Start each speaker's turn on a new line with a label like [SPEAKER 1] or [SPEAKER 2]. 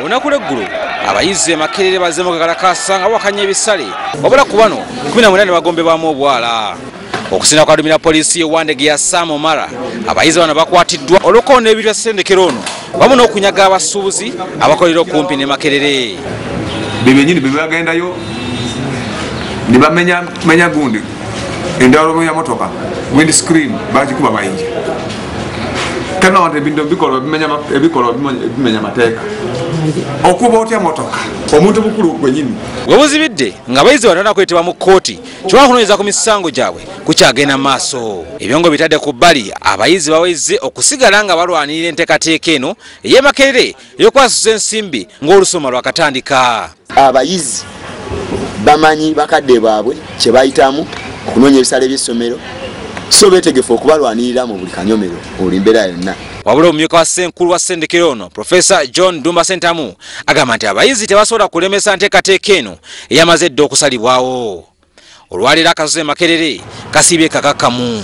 [SPEAKER 1] Olunaku lw'eggulo abayizi e Makerere bazze mu kakalakasa nga bawakanya ebisale, wabula ku bano 18 ne bagombebwamu obwala. Okusinziira ku adumira poliisi y'e Wandegeya Sam Omara, abayizi bano bakwatiddwa olw'okwonona ebintu bya ssettendekero ono wamu n'okunyaga abasuubuzi abakolera okumpi ne Makerere.
[SPEAKER 2] Bebenyini bebagendayo ne bamenya gundi endawulo ya motoka, windscreen bagikuba mayinja. Kano abantu ebintu ebikolwa bimenya amateeka. Okuba otya motoka omuntu mukulu gwenyini.
[SPEAKER 1] Bwe buzibidde ng'abayizi bano banakwetebwa mu kkooti kyokka okunoonyereza ku misango gyabwe kukyagenda mu maaso. Ebyongo bitadde ku bbali, abayizi baweze okusigala nga balwanirira enteekateeka eno ey'e Makerere ey'okwasuza ensimbi ng'olusoma lwakatandika.
[SPEAKER 3] Abayizi bamanyi bakadde baabwe kye bayitamu okunoonya ebisale by'essomero, so beetegefu okubalwanirira mu buli kanyomero buli mbeera yonna.
[SPEAKER 1] Wabula omumyuka wa ssenkulu wa ssendekero ono Profesa John Dumba Sentamu agamba nti abayizi tebasobola kulemesa nteekateeka eno eyamaze edda okusalibwawo. Olwaleero akasozi e Makerere kasiibye kakakkamu.